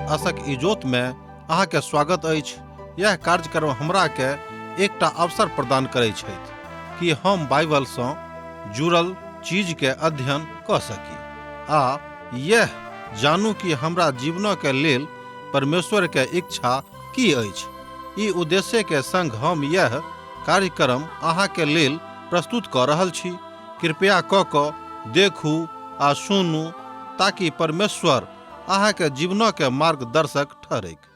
आशक इजोत में अहाँ के स्वागत अछि। यह कार्यक्रम हमरा के एकटा अवसर प्रदान करै छथि कि हम बाइबल सँ जुड़ल चीज के अध्ययन कऽ सकी आ यह जानू कि हमरा जीवन के लेल परमेश्वर के इच्छा की अछि। ई उद्देश्य के संग हम यह कार्यक्रम अहाँ के लेल प्रस्तुत कऽ रहल छी। कृपया कऽ कऽ देखू आ सुनू ताकि परमेश्वर अहाँ के जीवन के मार्गदर्शक ठहरैक।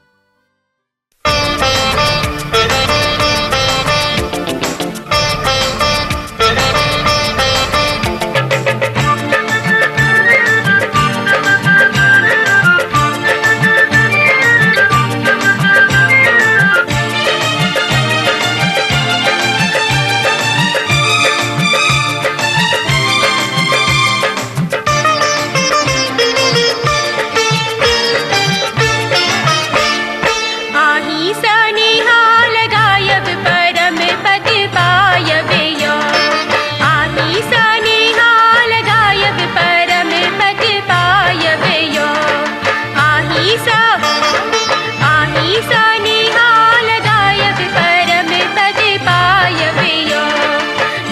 आही स निहाल गायब परम पद पायब यो। आही स निहाल गायब परम पद पायब यो। आही स आही स निहाल गायब परम पद पायब यो।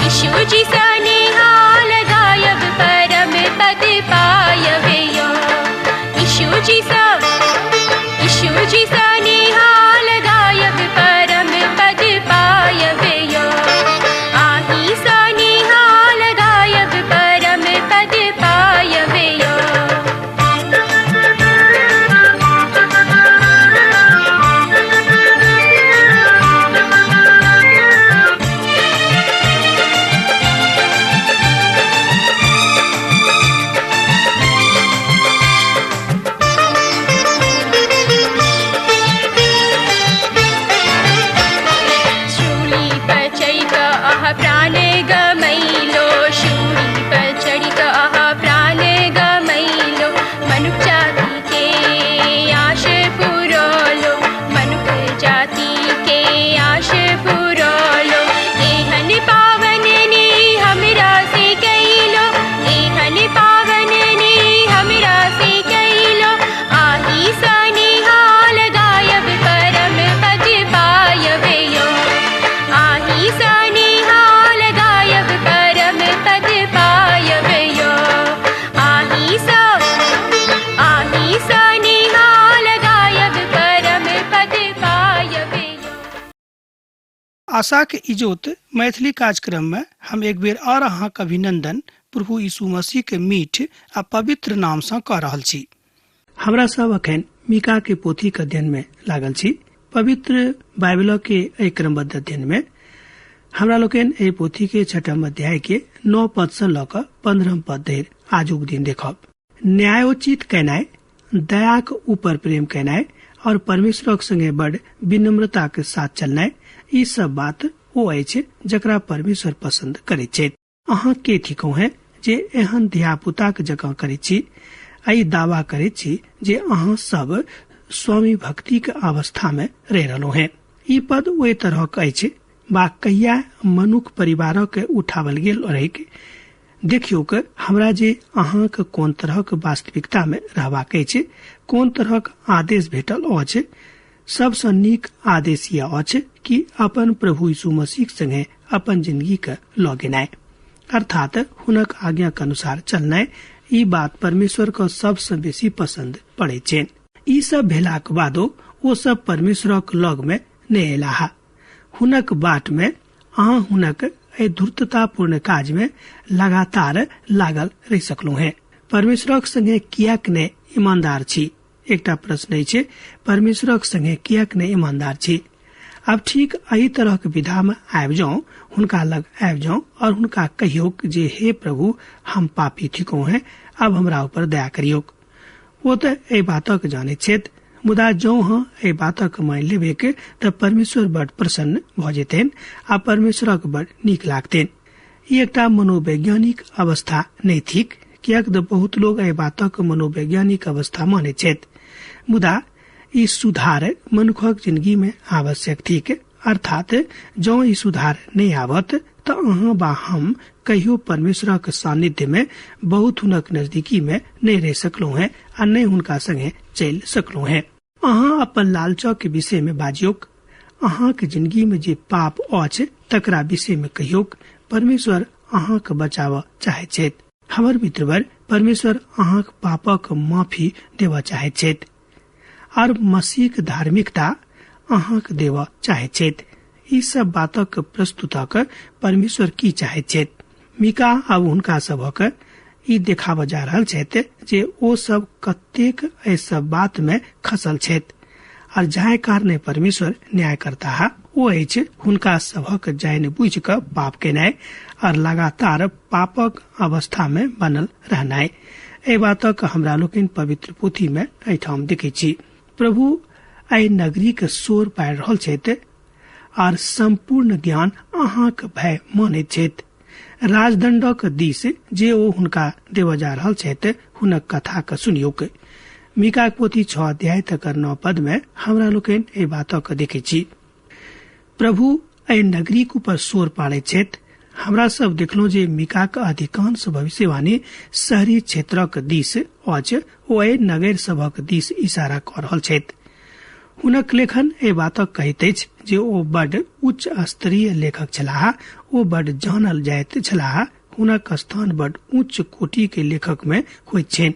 यीशु जी स निहाल गायब परम पद पायब यो। यीशु जी स यीशु जी स निहाल गायब परम पद पायब यो। आही स निहाल गायब परम पद पायब यो। शूली पर चढ़ि कऽ अहाँ प्राण गमैलो। शूली पर चढ़ि कऽ अहाँ प्राण गमैलो। मनुख जाति के आश पुरौलो। मनुख जाति के आश पुरौलो। एहन पावन ने हमरा से कैलो। एहन पावन ने हमरा से कैलो। आही स निहाल गायब परम पद पायब यो। आही स निहाल गायब परम पद पायब यो। आही स आही स निहाल गायब परम पद पायब यो। आशाक इजोत मैथिली कार्यक्रम में हम एक बेर और अहाँक अभिनंदन प्रभु यीशु मसीह के मीठ आ पवित्र नाम सँ कऽ रहल छी। हमरा सब अखन मीका के पोथी के अध्ययन में लागल छी। पवित्र बाइबल के एहि क्रमबद्ध अध्ययन में हमरा लोकनि एहि पोथी के छठम अध्याय के 9 पद सँ लऽ कऽ 15 पद धरि आजुक दिन देखब। न्यायोचित केनाइ, दयाक ऊपर प्रेम केनाइ और परमेश्वरक संगे बड़ विनम्रता के साथ चलनाइ, ई सब बात ओ अछि जकरा परमेश्वर पसंद करैत छथि। अहाँ के थिकहुँ हैं जे एहन धियापुताक जकाँ करैत छी आ ई दावा करैत छी जे अहाँ सब स्वामी भक्तिक अवस्था में रहि रहलहुँ हैं। ई पद ओहि तरहक अछि बा कहिया मनुख परिवारक उठावल गेल रहैक। देखियौक हमरा जे अहाँक कोन तरहक वास्तविकता में रहबाक अछि, कोन तरहक आदेश भेटल अछि। सबसँ नीक आदेश यह अछि कि अपन प्रभु यीशु मसीह संगे अपन जिंदगी के लऽ गेनाइ, अर्थात हुनक आज्ञा के अनुसार चलनाइ। ई बात परमेश्वर के सबसँ बेसी पसंद पड़ैत छनि। ई सब भेलाक बादो ओ सब परमेश्वरक लग में नहि अयलाह। हुनक बाट में अहाँ हुनक एहि धूर्ततापूर्ण काज में लगातार लागल रहि सकलहुँ हैं। परमेश्वरक संगे किएक नहि ईमानदार छी? एकटा प्रश्न अछि, परमेश्वरक संगे किएक नहि ईमानदार छी? आब ठीक एहि तरहक विधा में आबि जाउ, हुनका लग आबि जाउ और हुनका कहियौक जे हे प्रभु, हम पापी थिकहुँ हैं, आब हमरा ऊपर दया करियौक। ओ तऽ एहि बातक जानैत छथि, मुदा जौं अहाँ एहि बातक मानि लेबैक तऽ परमेश्वर बड़ प्रसन्न भऽ जेतनि आ परमेश्वरक बड़ नीक लागतनि। ई एकटा मनोवैज्ञानिक अवस्था नहि थिक, किएक तऽ बहुत लोग एहि बातक मनोवैज्ञानिक अवस्था मानैत छथि, मुदा ई सुधार मनुखक जिंदगी में आवश्यक थिक अर्थात जँ ई सुधार नहि आवत त अहाँ बा हम कहियो परमेश्वरक सानिध्य में बहुत हुनक नजदीकी में नहीं रह सकलहुँ हैं आ नहीं हुनका संगे चलि सकलहुँ हैं। अहाँ अपन लालचक के विषय में बाजियोक, अहाँ के जिंदगी में जे पाप अछि तकरा विषय में कहियोक। परमेश्वर अहाँ के बचाव चाहैत छथि। हमर मित्रवर, परमेश्वर अहाँक पापक माफी देबऽ चाहैत छथि और मसीहक धार्मिकता अहाँक देबऽ चाहैत छथि। ई सब बातक प्रस्तुतक परमेश्वर की चाहैत छथि? मीका आब हुनका सभक ई देखाबऽ जा रहल छथि जे ओ सब कतेक एहि सब बात में खसल छथि और जाहि कारणे परमेश्वर न्याय करता ओ अछि हुनका सभक जानि बुझि कऽ पाप केनाइ और लगातार पापक अवस्था में बनल रहनाइ। एहि बातक हमरा लोकनि पवित्र पोथी में एहिठाम देखै छी। प्रभु एहि नगरी के शोर पाड़ि रहल छथि और संपूर्ण ज्ञान अहाँक भय मानैत छथि। राजदंडक दिस जे ओ हुनका देबऽ जा रहल छथि हुनक कथा के सुनियोक। मीकाक पोथी 6 अध्याय तकर 9 पद में हमरा लोकनि एहि बातक देखै छी। प्रभु एहि नगरीक ऊपर शोर पाड़ैत छथि। हमरा सब देखलहुँ जे मीकाक अधिकांश भविष्यवाणी शहरी क्षेत्रक दिस अछि, ओ एहि नगर सभक दिस इशारा कऽ रहल छथि। हुनक लेखन एहि बातक कहैत अछि जे ओ बड उच्च स्तरीय लेखक छलाह, ओ बड जानल जाइत छलाह, हुनक स्थान बड उच्च कोटि के लेखक में होइत छनि।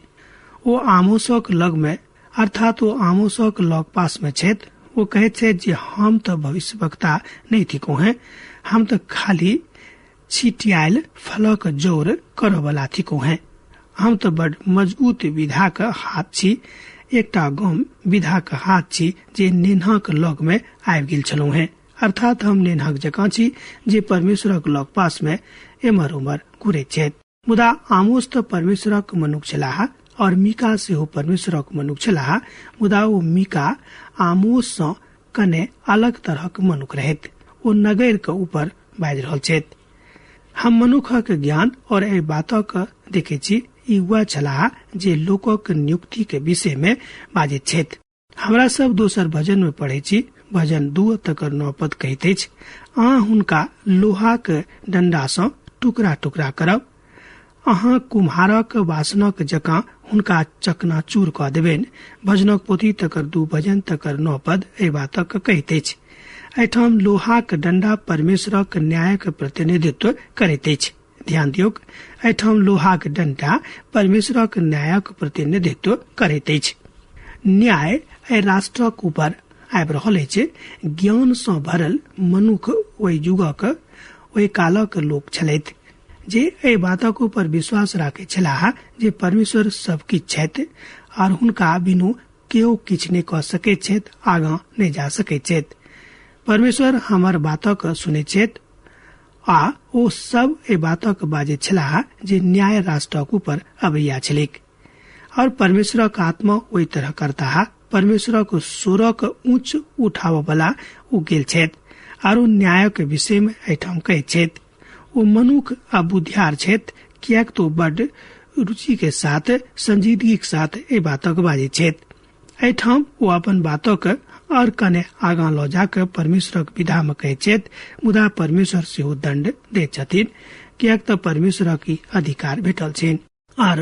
ओ आमोसक लग में, अर्थात ओ आमोसक लग पास में छथि। ओ कहैत छथि जे हम तऽ भविष्यवक्ता नहि थिकहुँ हैं, हम तऽ खाली छिटियायल फलक जोर करऽवला थिकहुँ हैं। हम तऽ बड मजबूत विधाक हाथ छी, एकटा गम विधाक हाथ छी जे नेन्हाक लग में आबि गेल छलहुँ हैं। अर्थात हम नेन्हाक जकाँ छी जे परमेश्वरक लग पास में एम्हर उम्हर घुरैत छथि। मुदा आमोस तऽ परमेश्वरक मनुख छलाह और मीका सेहो परमेश्वरक मनुख छलाह, मुदा ओ मीका आमोस सँ कने अलग तरहक मनुख रहैत। ओ नगर के ऊपर बाजि रहल छथि। हम मनुखक ज्ञान और एहि बातक देखै छी ई वएह छलाह जे लोकक नियुक्ति के विषय में बाजैत छथि। हमरा सब दोसर भजन में पढ़ै छी, भजन 2 तकर 9 पद कहैत अछि, अहाँ हुनका लोहाक डंडा सँ टुकड़ा टुकड़ा करब, अहाँ कुम्हारक वासनक जकाँ हुनका चकनाचूर कऽ देबनि। भजनक पोथी तकर 2 भजन तकर 9 पद एहि बातक कहैत अछि। एहिठाम लोहाक डंडा परमेश्वरक न्यायक प्रतिनिधित्व करैत अछि। ध्यान दियौक, एहिठाम लोहाक डंडा परमेश्वरक न्यायक प्रतिनिधित्व करैत अछि। न्याय एहि राष्ट्रक ऊपर आबि रहल अछि। ज्ञान सँ भरल मनुख ओहि युगक ओहि कालक लोक छलथि जे एहि बातक ऊपर विश्वास राखैत छलाह जे परमेश्वर सब किछु छथि और हुनका बिनु केओ किछु नहि कऽ सकैत छथि, आगाँ नहि जा सकैत छथि। परमेश्वर हमर बातक सुनैत छथि आ ओ सब एहि बातक बाजैत छलाह जे न्याय राष्ट्रक ऊपर अबैया छलैक और परमेश्वरक आत्मा ओहि तरह करताह। परमेश्वरक स्वरक ऊंच उठाबऽ वाला ओ गेल छथि आर ओ न्यायक विषय में एहिठाम कहैत छथि। ओ मनुख आ बुद्धियार छथि, किएक तो बड रुचि के साथ संजीदगी के साथ एहि बातक बाजैत छथि। एहिठाम ओ अपन बातक और कने आगाँ लऽ जाकऽ परमेश्वरक विधा में कहैत छथि, मुदा परमेश्वर सेहो दंड दैत छथिन, किएक तऽ परमेश्वरक ई अधिकार भेटल छनि। आर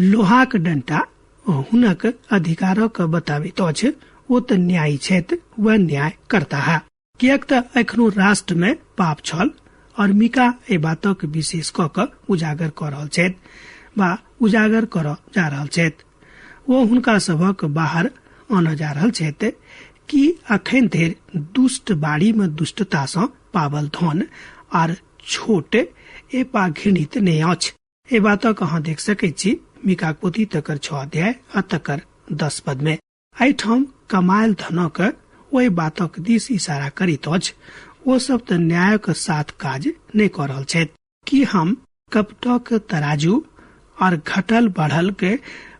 लोहाक डंटा हुनक अधिकारक बताबैत अछि। ओ तऽ न्यायी छथि, वह न्याय करताह, किएक तऽ एखनो राष्ट्र में पाप छल और मीका एहि बातक विशेष कऽ कऽ उजागर कऽ रहल छथि वा उजागर करऽ जा रहल छथि। ओ हुनका सभक बाहर आनऽ जा रहल छथि कि अखन धरि दुष्ट बाड़ी में दुष्टता सँ पावल धन आर छोट एपा घृणित नहि अछि। एहि बातक अहाँ देख सकैत छी मीकाक पोथी तकर 6 अध्याय आ तकर 10 पद में। एहिठाम कमायल धनक ओहि बातक दिस इशारा करैत अछि। ओ सब तऽ न्यायक साथ काज नहि कऽ रहल छथि। कि हम कपटक तराजू और घटल बढ़ल के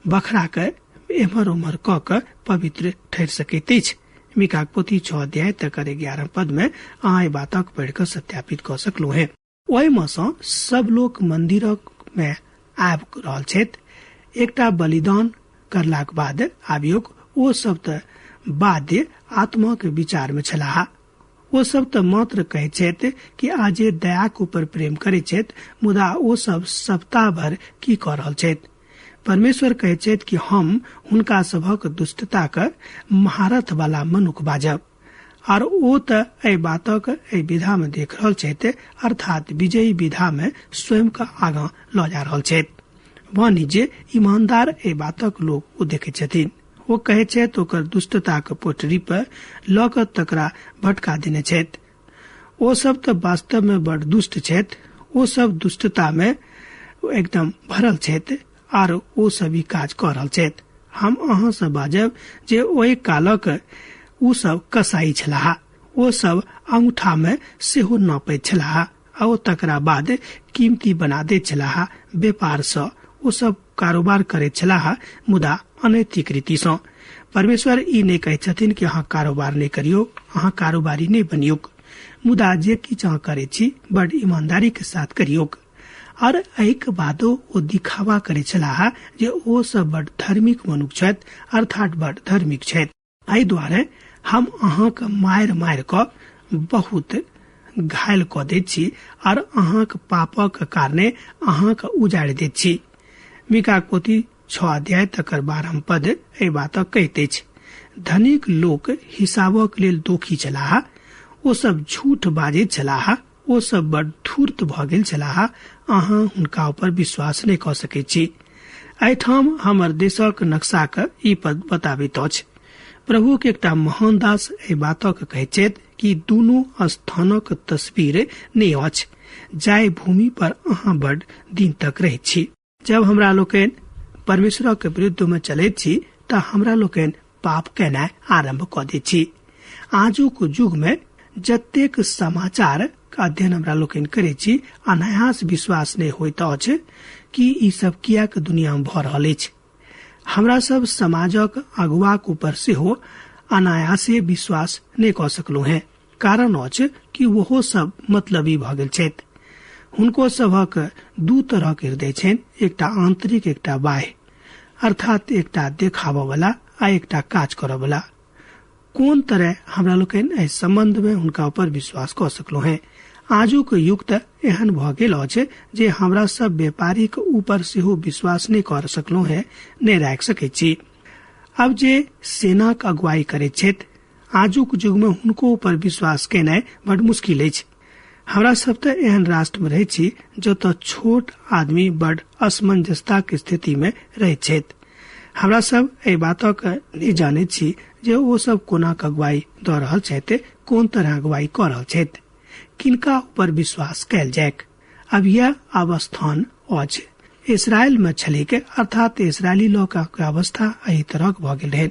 बखरा के एम्हर उम्हर कऽ के पवित्र ठहरि सकैत अछि? मीकाक पोथी 6 अध्याय तकर 11 पद में अहाँ एहि बातक पढ़ि कऽ सत्यापित कऽ सकलहुँ हेँ। ओहिमे सँ सब लोक मंदिरक में आबि रहल छथि। एकटा बलिदान करलाक बाद आबियोक ओ सब तऽ बाध्य आत्माक विचार में छलाह। ओ सब तऽ मात्र कहै छथि कि आजे दयाक ऊपर प्रेम करै छथि, मुदा ओ सब सप्ताह भर की कऽ रहल छथि? परमेश्वर कहै छथि कि हम हुनका सभक दुष्टताक महारथ वाला मनुख बाजब। आर ओ तऽ एहि बातक एहि विधा में देख रहल छथि, अर्थात विजयी विधा में स्वयं के आगाँ लऽ जा रहल छथि। वाणिज्य ईमानदार एहि बातक लोक ओ देखै छथिन। ओ कहै छथि ओकर दुष्टताक पोटरी पर लऽ कऽ तकरा भटका देने छथि। ओ सब तऽ वास्तव में बड़ दुष्ट छथि। ओ सब दुष्टता में एकदम भरल छथि आर ओ सब ई काज कऽ रहल छथि। हम अहाँ से बाजब जे ओहि कालक ओ सब कसाई छलाह। ओ सब अंगूठा में सेहो नापैत छलाह आ ओ तकरा बाद कीमती बना दैत छलाह। व्यापार सँ ओ सब कारोबार करैत छलाह, मुदा अनैतिक रीति सँ। परमेश्वर ई नहि कहै छथिन कि अहाँ कारोबार नहि करियौ, अहाँ कारोबारी नहि बनियौक, मुदा जे किछु अहाँ करै छी बड़ ईमानदारी के साथ करियौक। और एहिके बादो ओ दिखावा करै छलाह जे ओ सब बड़ धार्मिक मनुख छथि, अर्थात बड़ धार्मिक छथि। एहि दुआरे हम अहाँके मारि मारि कऽ बहुत घायल कऽ दैत छी और अहाँक पापक कारणे अहाँके उजाड़ि दैत छी। मीका पोथी 6 अध्याय तकर 12 पद एहि बातक कहैत अछि। धनिक लोक हिसाबक लेल दोखी छलाह। ओ सब झूठ बाजैत छलाह। ओ सब बड़ धूर्त भऽ गेल छलाह। अहाँ हुनका ऊपर विश्वास नहि कऽ सकैत छी। एहिठाम हमर देशक नक्शाक ई पद बताबैत अछि। प्रभु के एकटा महान दास एहि बातक कहैत छथि कि दुनू स्थानक तस्वीर नहि अछि जाहि भूमि पर अहाँ बड़ दिन तक रहैत छी। जब हमरा लोकनि परमेश्वरक विरुद्ध में चलैत छी तऽ हमरा लोकनि पाप केनाइ आरम्भ कऽ दैत छी। आजुक युग में जतेक समाचार अध्ययन हमरा लोकनि करै छी, अनायास विश्वास नहि होइत अछि कि ई सब किएक दुनिया में भऽ रहल अछि। हमरा सब समाजक अगुआक ऊपर सेहो अनायासे विश्वास नहि कऽ सकलहुँ हेँ। कारण अछि कि ओहो सब मतलबी भऽ गेल छथि। हुनको सभक दू तरहक हृदय छनि, एकटा आंतरिक एकटा बाह्य, अर्थात एकटा देखाबऽ वाला आ एकटा काज करऽ वाला। कोन तरह हमरा लोकनि एहि संबंध में हुनका ऊपर विश्वास कऽ सकलहुँ हेँ? आजुक युग तऽ एहन भऽ गेल अछि जे हमरा सब व्यापारीक ऊपर सेहो विश्वास नहि कर सकलहुँ हेँ, नहि राखि सकैत छी। अब जे सेनाक अगुवाई करैत छथि, आजुक युग में हुनको ऊपर विश्वास केनाइ बड़ मुश्किल अछि। हमरा सब तऽ एहन राष्ट्र में रहैत छी जतऽ छोट आदमी बड़ असमंजसताक स्थिति में रहैत छथि। हमरा सब एहि बातक नहि जानैत छी जे ओ सब कोना अगुवाई दऽ रहल छथि, कोन तरह अगुवाई कऽ रहल छथि, किनका ऊपर विश्वास कयल जायक। अब यह अवस्थान अछि इसराइल में छलैक, अर्थात इसराइली लोकक अवस्था एहि तरहक भऽ गेल रहै।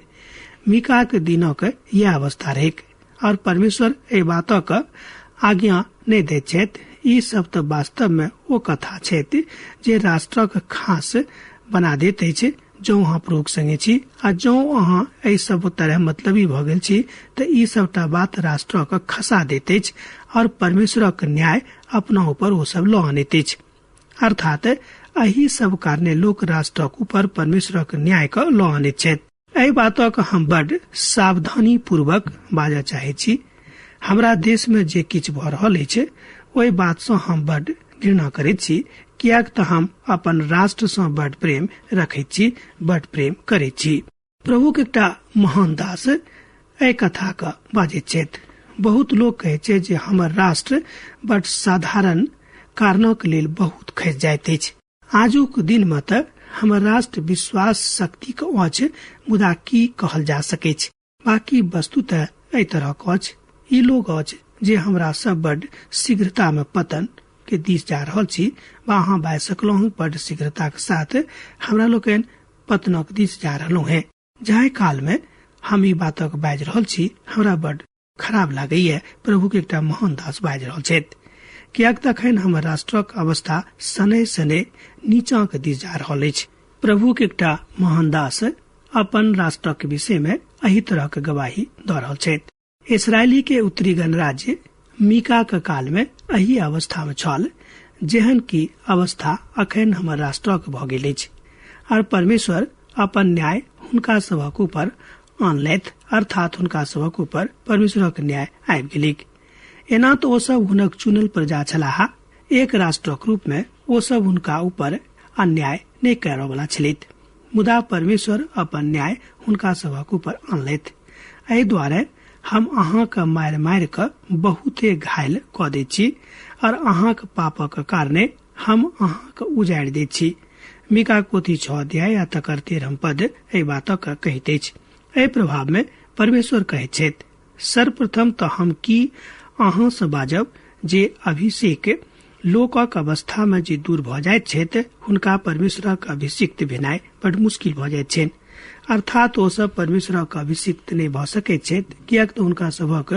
मीकाक दिनक यह अवस्था रहैक और परमेश्वर एहि बातक आज्ञा नहि दैत छथि। ई सब तऽ वास्तव में ओ कथा छथि जे राष्ट्रक खास बना दैत अछि। जौं अहाँ प्रभुक संगे छी आ जौं अहाँ एहि सब तरह मतलबी भऽ गेल छी तऽ ई सबटा बात राष्ट्रक खसा दैत अछि और परमेश्वरक न्याय अपना ऊपर ओ सब लऽ अनैत अछि। अर्थात एहि सब कारणे लोक राष्ट्रक ऊपर परमेश्वरक न्याय के लऽ अनैत छथि। एहि बातक हम बड सावधानी पूर्वक बाजऽ चाहैत छी। हमरा देश में जे किछु भऽ रहल अछि ओहि बात सँ हम बड घृणा करैत छी, किएक तऽ हम अपन राष्ट्र सँ बड प्रेम रखैत छी, बड प्रेम करैत छी। प्रभुक एकटा महान दास एहि कथा के बाजैत छथि। बहुत लोक कहै छै जे हमर राष्ट्र बड साधारण कारणक लेल बहुत खसि जाइत अछि। आजुक दिन में तऽ हमर राष्ट्र विश्वास शक्ति के अछि, मुदा की कहल जा सकैछ? बाकी वस्तु तऽ एहि तरहक अछि। ई लोग अछि जे हमरा सब बड शीघ्रता में पतन के दिस जा रहल छी, वा अहाँ बाजि सकलहुँ बड शीघ्रता के साथ हमरा लोकनि पतनक दिस जा रहलहुँ हेँ। जाहि काल में हम ई बातक बाजि रहल छी हमरा बड खराब लागैया। प्रभु के एकटा महान दास बाजि रहल छथि, किएक तखन हमर राष्ट्रक अवस्था शनै शनै नीचाँ के दिस जा रहल अछि। प्रभु के एकटा महान दास अपन राष्ट्रक विषय में एहि तरह के गवाही दऽ रहल छथि। इसराइली के उत्तरी गणराज्य मीका के काल में एहि अवस्था में छल जेहन कि अवस्था अखन हमर राष्ट्रक भऽ गेल अछि। और परमेश्वर अपन न्याय हुनका सभक ऊपर आनलथि, अर्थात हुनका सभक ऊपर परमेश्वरक न्याय आबि गेलैक। एना तऽ ओ सब हुनक चुनल प्रजा छलाह। एक राष्ट्रक रूप में ओ सब हुनका ऊपर अन्याय नहि करऽ वाला छलथि, मुदा परमेश्वर अपन न्याय हुनका सभक ऊपर अनलथि। एहि दुआरे हम अहाँके मारि मारि कऽ बहुते घायल कऽ दैत छी और अहाँक पापक कारणे हम अहाँके उजाड़ि दैत छी। मीका पोथी 6 अध्याय आ तकर 13 पद एहि बातक कहैत अछि। एहि प्रभाव में परमेश्वर कहैत छथि, सर्वप्रथम तऽ हम की अहाँ सँ बाजब जे अभिषेक लोकक अवस्था में जे दूर भऽ जाइत छथि हुनका परमेश्वरक अभिषिक्त भेनाइ बड मुश्किल भऽ जाइत छनि। अर्थात ओ सब परमेश्वरक अभिषिक्त नहि भऽ सकैत छथि, किएक तऽ हुनका सभक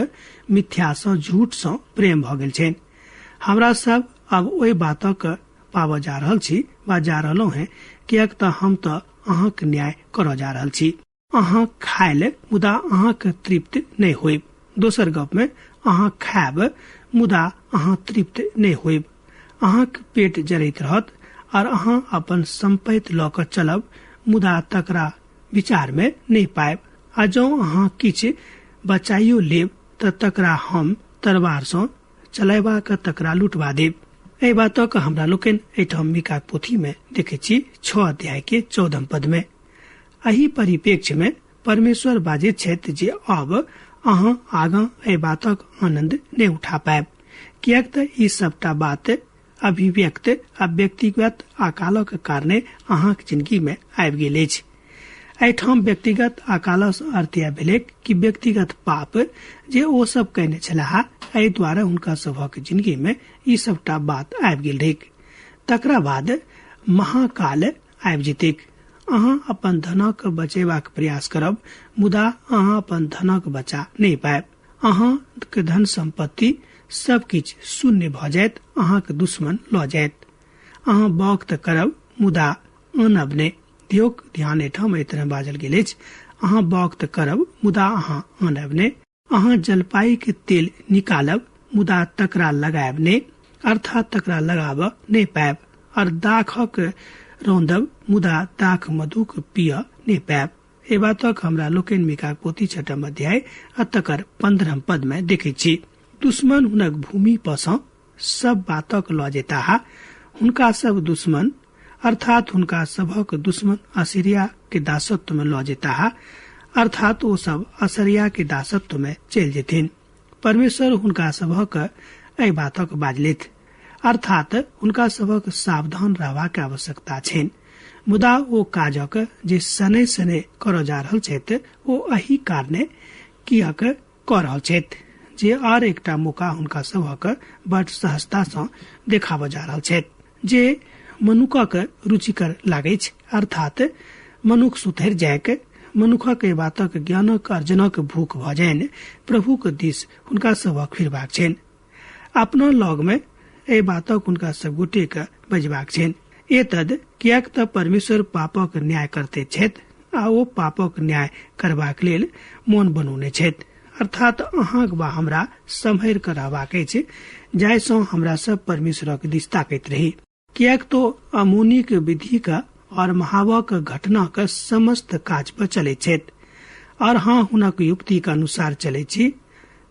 मिथ्या सँ, झूठ सँ प्रेम भऽ गेल छनि। हमरा सब अब ओहि बातक पाबऽ जा रहल छी वा जा रहलहुँ हेँ, किएक तऽ हम तऽ अहाँक न्याय करऽ जा रहल छी। अहाँ खायल मुदा अहाँक तृप्त नहि होयब। दोसर गप में अहाँ खायब मुदा अहाँ तृप्त नहि होयब। अहाँक पेट जरैत रहत और अहाँ अपन सम्पैत लऽ कऽ चलब मुदा तकरा विचार में नहि पायब। आ जँ अहाँ किछु बचाइयो लेब तऽ तकरा हम तलवार सँ चलेबाक तकरा लुटवा देब। एहि बातक हमरा लोकनि एहिठाम मीकाक पोथी में देखैत छी 6 अध्याय के 14 पद में। एहि परिप्रेक्ष्य में परमेश्वर बाजैत छथि जे अब अहाँ आगाँ एहि बातक आनंद नहि उठा पायब, किएक तऽ ई सबटा बात अभिव्यक्त आ व्यक्तिगत अकालक कारणे अहाँक जिंदगी में आबि गेल अछि। एहिठाम व्यक्तिगत अकालसँ अर्थ इएह भेलैक कि व्यक्तिगत पाप जे ओ सब कयने छलाह, एहि द्वारा हुनका सभक जिंदगी में ई सबटा बात आबि गेल रहैक। तकरा बाद महाकाल आबि जेतैक। अहाँ अपन धनक बचेबाक प्रयास करब मुदा अहाँ अपन धनक बचा नहि पायब। अहाँक धन सम्पत्ति सब किछु शून्य भऽ जायत, अहाँक दुश्मन लऽ जायत। अहाँ बाउग तऽ करब मुदा आनब नहि। धियोक ध्यान एहिठाम एहि तरह बाजल गेल अछि, अहाँ बाउग तऽ करब मुदा अहाँ आनब नहि। अहाँ जलपाई के तेल निकालब मुदा तकरा लगायब नहि, अर्थात तकरा लगाबऽ नहि पायब। और दाखक रौंदब मुदा दाख मधुक पिय नहि पायब। एहि बातक हमरा लोकनि मीकाक पोथी 6 अध्याय आ तकर 15 पद में देखैत छी। दुश्मन हुनक भूमि पर सँ सब बातक लऽ जेताह। हुनका सब दुश्मन अर्थात हुनका सभक दुश्मन असीरिया के दासत्व में लऽ जेताह, अर्थात ओ सब असरिया के दासत्व में चलि जेथिन। परमेश्वर हुनका सभक एहि बातक बाजलथि, अर्थात हुनका सभक सावधान रहबाक आवश्यकता छनि। मुदा ओ काजक जे शनै शनै करऽ जा रहल छथि ओ एहि कारणे किएक कऽ रहल छथि जे आर एकटा मौका हुनका सभक बड सहजता सँ देखाबऽ जा रहल छथि जे मनुखक रुचिकर लागैछ, अर्थात मनुख सुधरि जायक, मनुखक एहि बातक ज्ञानक अर्जनक भूख भऽ जाइन, प्रभुक दिस हुनका सभक फिरबाक छनि। अपना लग में एहि बातक हुनका सब गोटे के बजबाक छनि। एतद किएक तऽ परमेश्वर पापक न्याय करते छथि आ ओ पापक न्याय करबाक लेल मोन बनौने छथि। अर्थात अहाँक वा हमरा सम्हरि कऽ रहबाक अछि जाहि सँ हमरा सब परमेश्वरक दिस ताकैत रही। किएक तो अमोनिक विधि का और महावक घटना के समस्त काज पर चलैत छथि और हाँ हुनक युक्ति के अनुसार चलैत छी।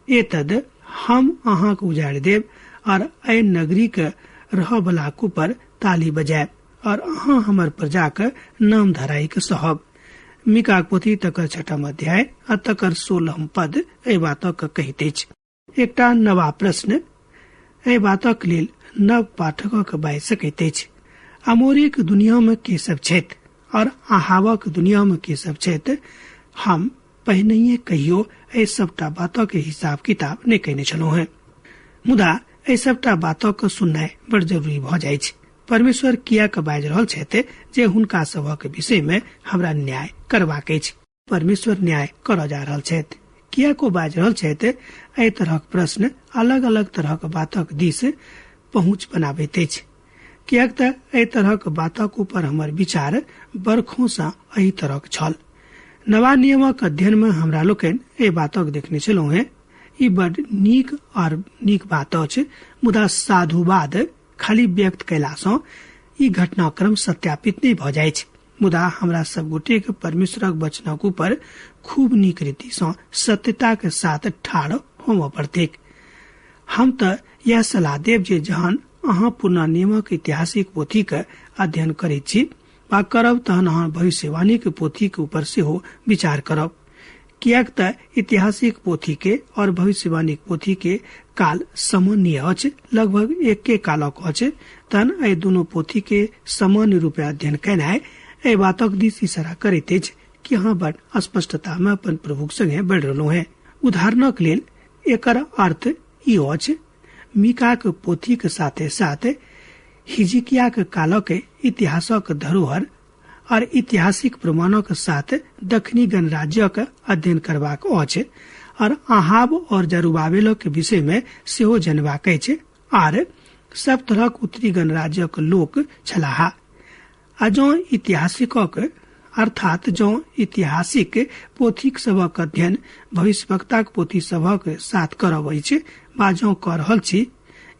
एतद हम अहाँक उजाड़ि देब और एहि नगरी के रहऽ बला ऊपर ताली बजायब और अहाँ हमर प्रजा के नाम धराई के सहब। मीकाक पोथी तकर 6 अध्याय आ तकर 16 पद एहि बातक कहैत अछि। एकटा नवा प्रश्न एहि बातक लेल नव पाठकक बाजि सकैत अछि, अमोरीक दुनिया में के सब छथि और अहावक दुनिया में के सब छथि? हम पहिनहिए कहियो एहि सबटा बातक हिसाब किताब नहि कयने छलहुँ हेँ, मुदा एहि सबटा बातक सुननाइ बड़ जरूरी भऽ जाइत। परमेश्वर किएक बाजि रहल छथि जे हुनका सभक विषय में हमरा न्याय करबाक अछि? परमेश्वर न्याय करऽ जा रहल छथि, किएक ओ बाजि रहल छथि? एहि तरहक प्रश्न अलग अलग तरहक बातक दिस पहुँच बनाबैत अछि, किएक तऽ एहि तरहक बातक ऊपर हमर विचार बरखों सँ एहि तरहक छल। नवा नियमक अध्ययन में हमरा लोकनि एहि बातक देखने छलहुँ हेँ। ई बड नीक और नीक बात अछि, मुदा साधुवाद खाली व्यक्त कयला सँ ई घटनाक्रम सत्यापित नहि भऽ जाइछ। मुदा हमरा सब गोटे के परमेश्वरक वचनक ऊपर खूब नीक रीति सँ सत्यता के साथ ठाढ़ होमऽ पड़तैक। हम तऽ यह सलाह देब जे जहन अहाँ पुरना नियमक ऐतिहासिक पोथीक अध्ययन करैत छी वा करब तहन अहाँ भविष्यवाणीक पोथीक ऊपर सेहो विचार करब, किएक तऽ ऐतिहासिक पोथी के और भविष्यवाणीक पोथी के काल सामान्य अछि, लगभग एके कालक अछि। तहन एहि दुनू पोथी के सामान्य रूपे अध्ययन केनाइ एहि बातक दिस इशारा करैत अछि कि अहाँ बड़ स्पष्टता में अपन प्रभुक संगे बढ़ि रहलहुँ हैं। उदाहरणक लेल एकर अर्थ ई अछि, मीकाक पोथीक साथे साथ हिजकियाक कालक इतिहासक धरोहर और ऐतिहासिक प्रमाणक साथ दक्षिणी गणराज्यक अध्ययन करबाक अछि और अहाब और जरुबाबेलक विषय में सेहो जनबाक अछि आर सब तरहक उत्तरी गणराज्यक लोक छलाह। आ जँ ऐतिहासिकक अर्थात जँ ऐतिहासिक पोथीक सभक अध्ययन भविष्यवक्ताक पोथी सभक साथ करब अछि वा जँ कऽ रहल छी,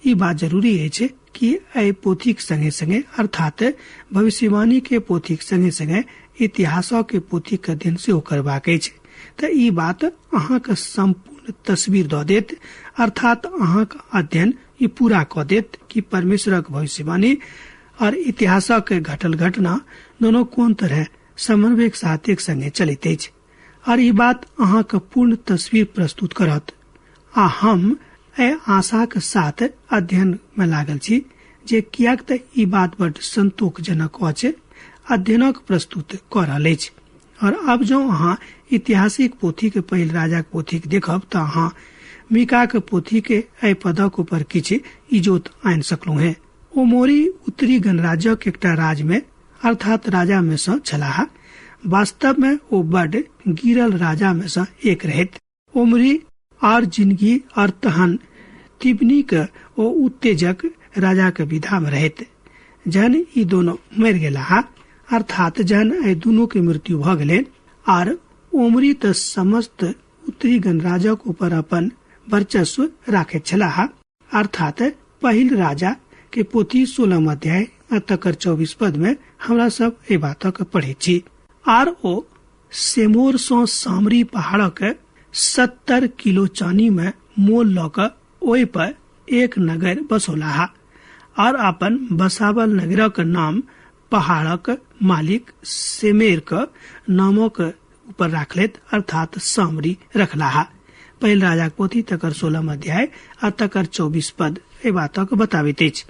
ई बात जरूरी अछि कि एहि पोथीक संगे संगे अर्थात भविष्यवाणी के पोथीक संगे संगे इतिहासक के पोथीक अध्ययन सेहो करबाक अछि। तऽ ई बात अहाँक सम्पूर्ण तस्वीर दऽ देत, अर्थात अहाँक अध्ययन ई पूरा कऽ देत कि परमेश्वरक भविष्यवाणी और इतिहासक घटल घटना दोनों कोन तरह समन्वयक साथ एक संगे चलैत अछि और ई बात अहाँक पूर्ण तस्वीर प्रस्तुत करत। आ हम एहि आशाक साथ अध्ययन में लागल छी जे किएक तऽ ई बात बड संतोषजनक अछि, अध्ययनक प्रस्तुत कऽ रहल अछि। और अब जँ अहाँ ऐतिहासिक पोथी के पहिल राजाक पोथी के देखब तऽ अहाँ मीकाक पोथी के एहि पदक ऊपर किछु इजोत आनि सकलहुँ हेँ। ओमोरी उत्तरी गणराज्यक एकटा राज में अर्थात राजा में सँ छलाह। वास्तव में ओ बड गिरल राजा में सँ एक रहैत। ओमरी आर जिनगी और तहन तिबनीक ओ उत्तेजक राजाक विधा में रहैत। जहन ई दोनों मरि गेलाह अर्थात जहन एहि दुनू के मृत्यु भऽ गेलनि आर ओमरी तऽ समस्त उत्तरी गणराजक ऊपर अपन वर्चस्व राखैत छलाह, अर्थात पहिल राजा के पोथी 16 अध्याय आ तकर 24 पद में हमरा सब एहि बातक पढ़ैत छी। आर ओ सेमोर सँ सामरी पहाड़क 70 किलो चानी में मोल लऽ कऽ ओहि पर एक नगर बसौलाह और अपन बसावल नगरक नाम पहाड़क मालिक सेमेर के नामक ऊपर राखलेत, अर्थात सामरी रखलाह। पहिल राजाक पोथी तकर 16 अध्याय आ तकर 24 पद एहि बातक बताबैत अछि।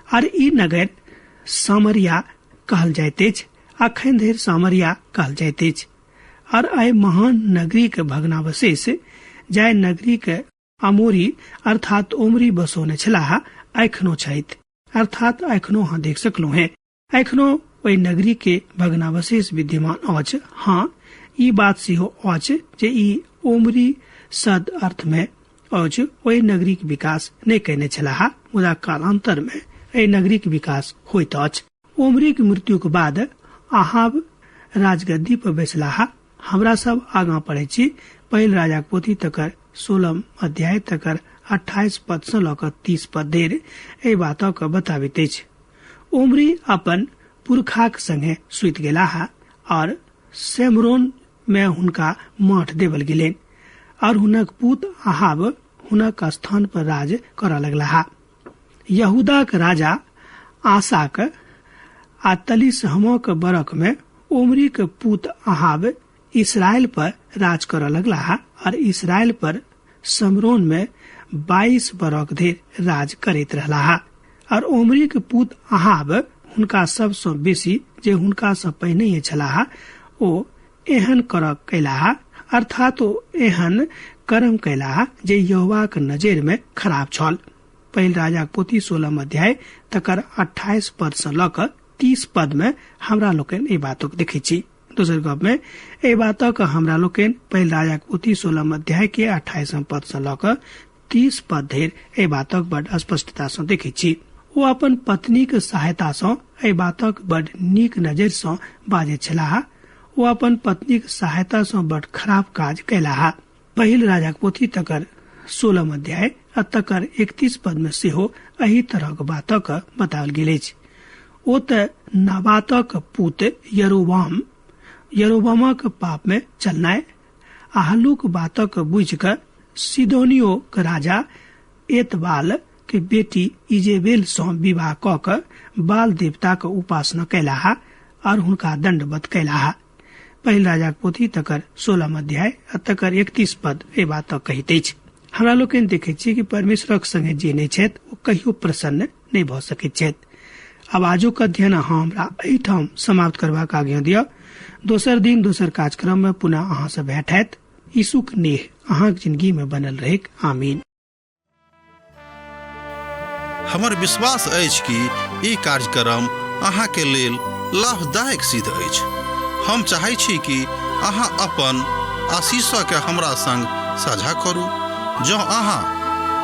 आर ई नगर सामरिया कहल जाइत अछि, अखन धरि सामरिया कहल जाइत अछि। और एहि महान नगरी के भग्नावशेष जाहि नगरी के अमोरी अर्थात ओमरी बसौने छलाह एखनो छथि, अर्थात एखनो अहाँ देख सकलहुँ हेँ, एखनो ओहि नगरी के भग्नावशेष विद्यमान अछि। हाँ, ई बात सेहो अछि जे ई ओमरी सद अर्थ में अछि ओहि नगरीक विकास नहि कयने छलाह, मुदा कालांतर में एहि नगरीक विकास होइत अछि। ओमरीक मृत्युक बाद अहाब राजगद्दी पर बैसलाह। हमरा सब आगाँ पढ़ै छी पहिल राजाक पोथी तकर 16 अध्याय तकर 28 पद सँ लऽ कऽ 30 पद धरि एहि बातक बताबैत अछि। ओमरी अपन पुरखाक संगे सुति गेलाह और सेमरोन में हुनका माठ देवल गेलनि और हुनक पुत अहाब हुनक स्थान पर राज करऽ लगलाह। यहूदाक राजा आसाक आ तलिसहमक बरख में ओमरीक पुत अहाब इसराइल पर राज करऽ लगलाह और इसराइल पर समरोन में 22 बरख धरि राज करैत रहलाह। और ओमरीक पुत अहाब हुनका सबसँ बेसी जे हुनका सँ पहिने छलाह ओ एहन करऽ कयलाह, अर्थात ओ एहन कर्म कयलाह जे यहोवाक नजरि में खराब छल। पहिल राजाक पोथी 16 अध्याय तकर 28 पद सँ लऽ कऽ 30 पद में हमरा लोकनि एहि बातक देखै छी। दोसर गप में एहि बातक हमरा लोकनि पहिल राजाक पोथी 16 अध्याय के 28 पद सँ लऽ कऽ 30 पद धरि एहि बातक बड स्पष्टता सँ देखै छी। ओ अपन पत्नीक सहायता सँ एहि बातक बड नीक नजरि सँ बाजैत छलाह। ओ अपन पत्नीक सहायता सँ बड खराब काज कयलाह। पहिल राजाक पोथी तकर 16 अध्याय आ तकर 31 पद में सेहो एहि तरहक बातक बताओल गेल अछि। ओ तऽ नबातक पुत यरोबामक पाप में चलनाइ आ हल्लुक बातक बुझि कऽ सिदोनियोक राजा एतबाल के बेटी इजेबेल सँ विवाह कऽ कऽ बाल देवताक उपासना कयलाह और हुनका दण्डवत कयलाह। पहिल राजाक पोथी तकर 16 अध्याय आ तकर 31 पद एहि बात कहैत अछि। हमरा लोकनि देखैत छी कि परमेश्वरक संगे जे नहि छथि ओ कहियो प्रसन्न नहि भऽ सकैत छथि। आब आजुक अध्ययन अहाँ हमरा एहिठाम समाप्त करबाक आज्ञा दिअ। दोसर दिन दोसर कार्यक्रम में पुनः अहाँ से भेंट हैत। यीशुक नेह अहाँक जिंदगी में बनल रहेक। आमीन। हमर विश्वास अछि कि ई कार्यक्रम अहाँके लेल लाभदायक सिद्ध अछि। हम चाहै छी कि अहाँ अपन आशीषके हमरा संग साझा करू। जँ अहाँ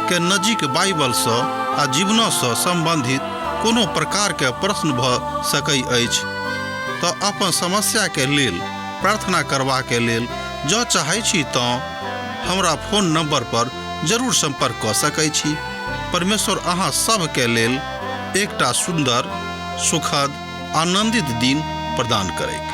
के नजीक बाइबलसँ आ जीवनसँ सम्बन्धित कोनो प्रकारके प्रश्न भऽ सकै अछि तऽ अपन समस्याके लेल प्रार्थना करबाके लेल जँ चाहै छी तँ हमरा फोन नंबर पर जरूर संपर्क कऽ सकै छी। परमेश्वर अहाँ सभके लेल एकटा सुन्दर, सुखद, आनंदित दिन प्रदान करैत।